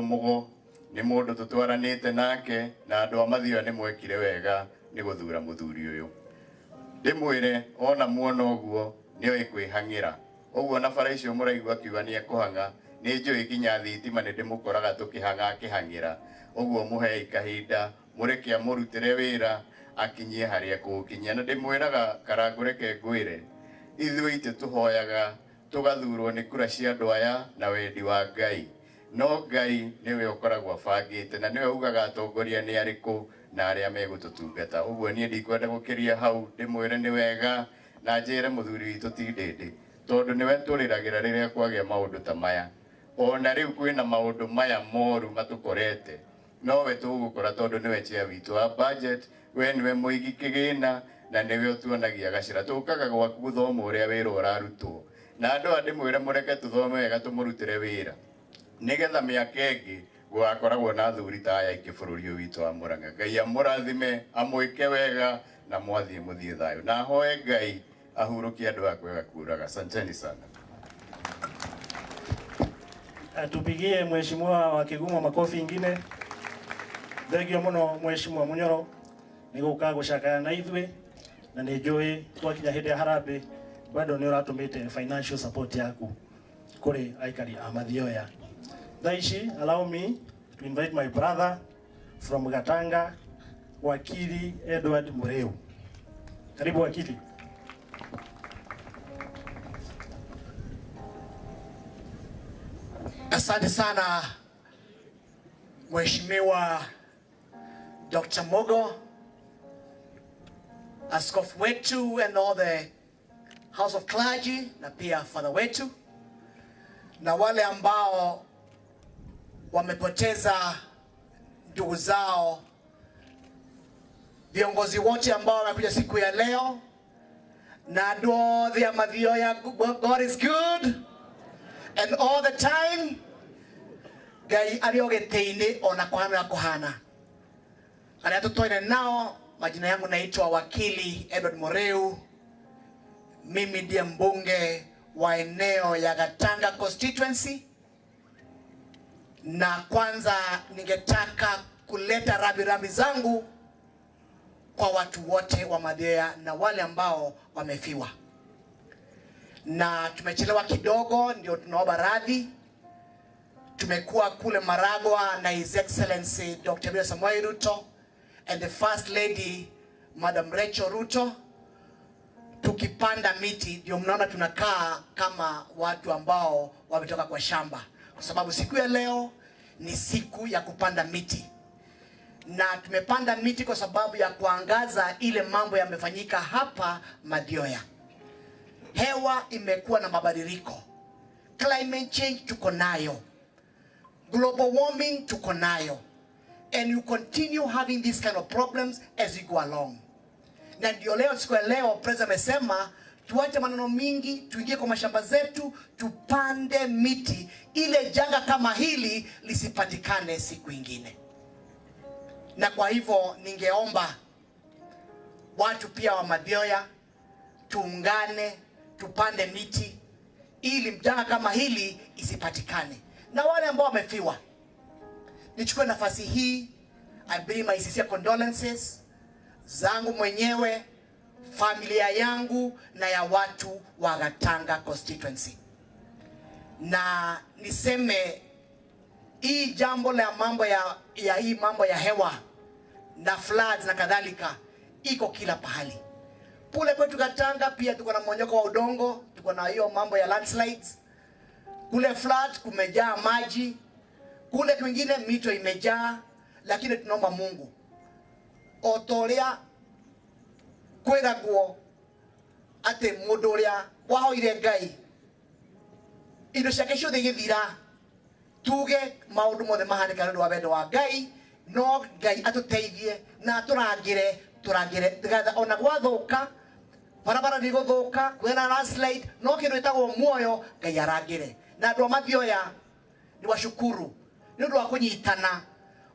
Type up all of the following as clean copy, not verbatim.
Mugo nĩ mũndũ tũtwaranĩte nake na andũ a Mathioya nĩ mwekire wega nĩ gũthura mũthuri ũyũ. Ndĩmwĩre ona muona ũguo nĩoĩ kwĩhang'ĩra. Ũguo na bara icio mũraigua akiuga nĩ ekũhang'a, nĩ njũĩ nginya thitima nĩ ndĩmũkoraga tũkĩhang'a akĩhang'ĩra. Ũguo mũhei kahinda mũreke amũrutĩre wĩra akinyie harĩa ekũũkinyia. Na ndĩmwĩraga Karangũ reke ngwĩre, ithuĩ itĩ tũhoyaga tũgathurwo nĩ kura cia andũ aya na wendi wa Ngai. No Ngai nĩwe ũkoragwo abangĩte na nĩwe ugaga atongoria nĩ arĩkũ na arĩa megũtũtungata. Ũguo niĩ ndikwenda gũkĩria hau, ndĩmwĩre nĩ wega na njĩre mũthuri witũ ti ndĩndĩ, tondũ nĩwe tũrĩragĩra rĩrĩa kwagĩa maũndũ ta maya. Ona rĩu kwĩna maũndũ maya moru matũkorete, nowe tũgũkora tondũ nĩwe chair witũ wa budget, we nĩwe mũigi kĩgĩna na nĩwe ũtuonagia gacĩra. Tũkaga gwaku gũthoma ũrĩa wĩra ũrarutwo. Na andũ aya ndĩmwĩre mũreke tũthome wega tũmũrutĩre wĩra, nĩgetha mĩaka ĩngĩ gũgakoragwo na athuri ta aya aingĩ bũrũri ũyũ witũ wa Murang'a. Ngai amũrathime, amwĩke wega na mwathiĩ mũthiĩ thayũ. Na ahoe Ngai ahurũkie andũ aya kwega kuraga. Asanteni sana. Tupigie mheshimiwa wa Kigumo makofi ingine. Thengio muno mheshimiwa Munyoro nĩ gũka gũcakaya na ithuĩ na nĩ njũĩ twakinya hĩndĩ ya harambĩ bado nĩ ũratũmĩte financial support yaku kũrĩ aikari a Mathioya. Thaa ici allow me to invite my brother from Gatanga, Wakili Edward Mureu. Karibu wakili. Asante sana Mheshimiwa Dr. Mugo, askofu wetu and all the House of Clergy na pia father wetu na wale ambao wamepoteza ndugu zao, viongozi wote ambao wamekuja siku ya leo na andũ othe a Mathioya, God is good and all the time. Ngai arĩ o gĩtĩ-inĩ ona kũhana kũhana. Arĩa tũtoine nao, majina yangu naitwa Wakili Edward Mureu. Mimi ndiye mbunge wa eneo ya Gatanga constituency, na kwanza ningetaka kuleta rambirambi zangu kwa watu wote wa Mathioya na wale ambao wamefiwa, na tumechelewa kidogo, ndio tunaomba radhi. Tumekuwa kule Maragwa na His Excellency Dr. William Samoei Ruto and the First Lady Madam Rachel Ruto, tukipanda miti. Ndio mnaona tunakaa kama watu ambao wametoka kwa shamba, kwa sababu siku ya leo ni siku ya kupanda miti, na tumepanda miti kwa sababu ya kuangaza ile mambo yamefanyika hapa Mathioya. Hewa imekuwa na mabadiliko, climate change tuko nayo, global warming tuko nayo, and you continue having these kind of problems as you go along. Na ndio leo, siku ya leo, president amesema tuache maneno mingi, tuingie kwa mashamba zetu, tupande miti ile janga kama hili lisipatikane siku ingine. Na kwa hivyo ningeomba watu pia wa Mathioya tuungane, tupande miti ili janga kama hili isipatikane. Na wale ambao wamefiwa, nichukue nafasi hii, I bring my sincere condolences zangu mwenyewe, familia yangu na ya watu wa Gatanga constituency. Na niseme hii jambo la mambo ya hii mambo ya hewa na floods na kadhalika iko kila pahali. Kule kwetu Gatanga pia tuko na mmonyoko wa udongo, tuko na hiyo mambo ya landslides. Kule flood kumejaa maji, kule kwingine mito imejaa, lakini tunaomba Mungu o ta ũrĩa kwĩragwo atĩ mũndũ ũrĩa wahoire Ngai indo ciake ciothe igĩthira, tuge maũndũ mothe mahanĩka nĩ ũndũ wa wendo wa Ngai, no Ngai atũteithie na atũrangĩre, tũrangĩre nĩgetha ona gwathũka barabara nĩ igũthũka, kwĩna landslide, no kĩndũ gĩtagwo muoyo Ngai arangĩre. Na andũ a Mathioya nĩ washukuru nĩ ũndũ wa kũnyitana.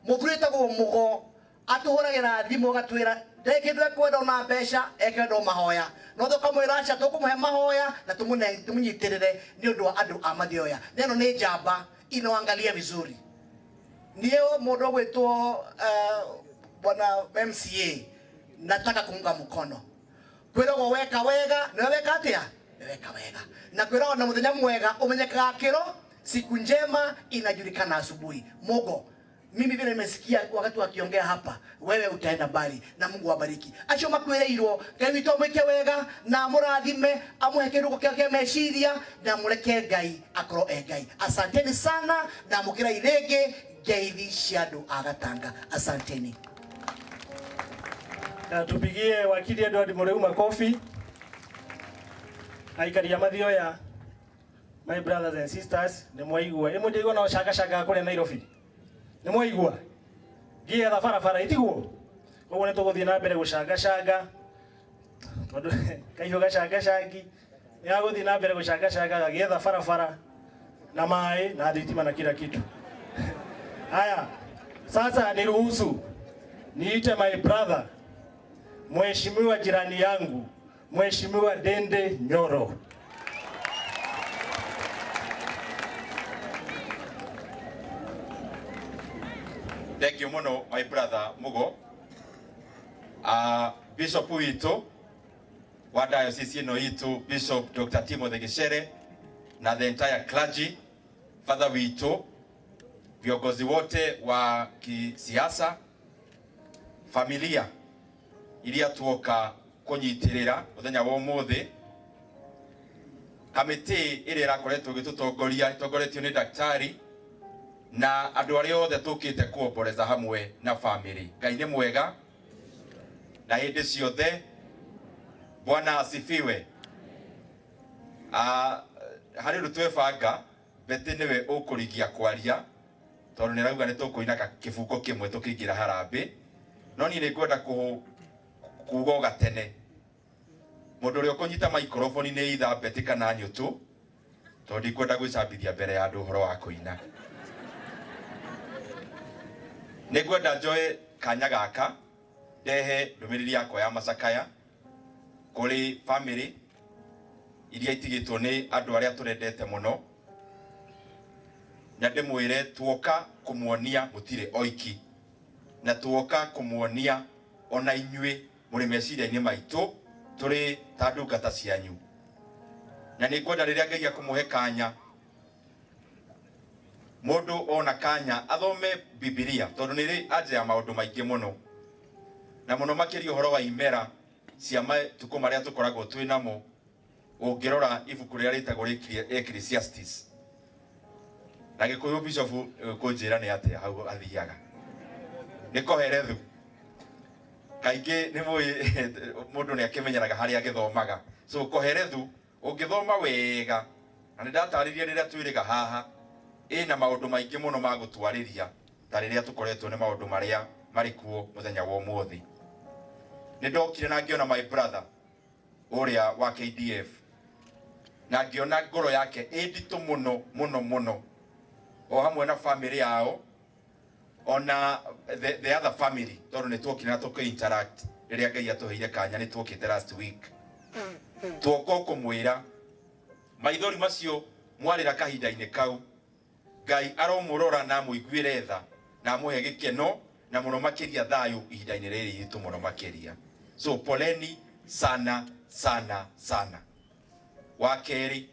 Mũthuri wĩtagwo Mugo atũhũragĩra thimũ agatwĩra ndarĩ kĩndũ ekwenda ona mbeca, ekwenda o mahoya, no tũkamwĩra aca, tũkũmũhe mahoya na tũmũnyitĩrĩre nĩ ũndũ wa andũ a Mathioya. Na ĩno nĩ njamba inaangalia vizuri. Niĩ mũndũ ũgwĩtwo bwana MCA nataka kuunga mkono kwiragwo weka wega niwe weka atia weka wega na kwiragwo na muthenya mwega umenyekaga kiro siku njema inajulikana asubuhi. Mugo, mimi vile nimesikia wakati wakiongea hapa, wewe utaenda mbali na Mungu awabariki. Acio makwĩrĩirwo Ngai witũ amwĩke wega na amũrathime amũhe kĩrugo kĩa kĩa meciria na mũreke Ngai akorwo e Ngai. Asanteni sana na mũkĩrai rĩngĩ ngeithi cia andũ a Gatanga. Asanteni. Na tupigie wakili Edward Mureu makofi. Aikari a Mathioya, my brothers and sisters, nĩ mwaigua ĩmwe ndĩigua no cangacanga kũrĩa Nairobi, nĩ mwaigua ngietha barabara itiguo koguo nĩ tũgũthiĩ na mbere gũcangacanga tondũ kahiũ gacangacangi nĩ gagũthiĩ na mbere gũcangacanga gagĩetha barabara na maĩ na thitima na kila kitu. Haya, sasa niruhusu niite my brother Mheshimiwa jirani yangu, Mheshimiwa Dende Nyoro. Thank you muno my brother Mugo. Bishop witũ wa diocese ĩno itũ Bishop Dr. Timothy Gichere na the entire clergy, father witũ, viongozi wote wa kisiasa, familia iria tuoka kunyitirira muthenya wa umuthi, kamiti iria irakoretwo igitutongoria itongoretio ni daktari na andu aria othe tukite kuomboreza hamwe na family. Ngai ni mwega na hindi ciothe. Bwana asifiwe. Hari undu twebanga Betty niwe ukurigia kwaria tondu nirauga ni tukuina kibungo kimwe tukiingira harambe, no nie ningwenda kuga o gatene mundu uria ukunyita microphone ni itha Betty kana Nyutu, tondu ndikwenda gwicambithia mbere ya andu uhoro wa kuina. Ningwenda njoe kanya gaka ndehe ndumiriri yakwa ya macakaya kuri family iria itigitwo ni andu aria turendete muno, na ndimwire tuoka kumuonia mutire oiki, na tuoka kumuonia ona inyui muri meciria-ini maitu turi ta ndungata cianyu. Na ningwenda riria Ngai akumuhe kanya mundu ona kanya athome Bibilia, tondu nĩ anja ya maundu maingi muno, na muno makiria uhoro wa imera cia matuko maria tukoragwo twi namo. Ungirora ibuku riria ritagwo Ecclesiastes, na Gikuyu bishop kunjira ni atia hau athiaga ni Koherethu. Kaingĩ nĩ mũĩ mũndũ nĩ akĩmenyeraga harĩa agĩthomaga, so Koherethu ũngĩthoma wega, na nĩ ndatarĩria rĩrĩa twĩrĩga haha, ĩna maũndũ maingĩ mũno ma gũtwarĩria ta rĩrĩa tũkoretwo nĩ maũndũ marĩa marĩ kuo mũthenya wa ũmũthĩ. Nĩ ndokire na ngĩona my brother ũrĩa wa KDF, na ngĩona ngoro yake ĩ nditũ mũno mũno mũno, o hamwe na family yao, ona the other family, tondũ nĩ tuokire na tũkĩ interact rĩrĩa Ngai atũheire kanya, nĩ tuokĩte last week. Tuoka kũmwĩra maithori macio mwarĩra kahinda-inĩ kau, Ngai aromũrora na amũiguĩre tha na amũhe gĩkeno na mũno makĩria thayũ ihinda-inĩ rĩrĩ iritũ mũno makĩria. So poleni sana sana sana. Wa kerĩ,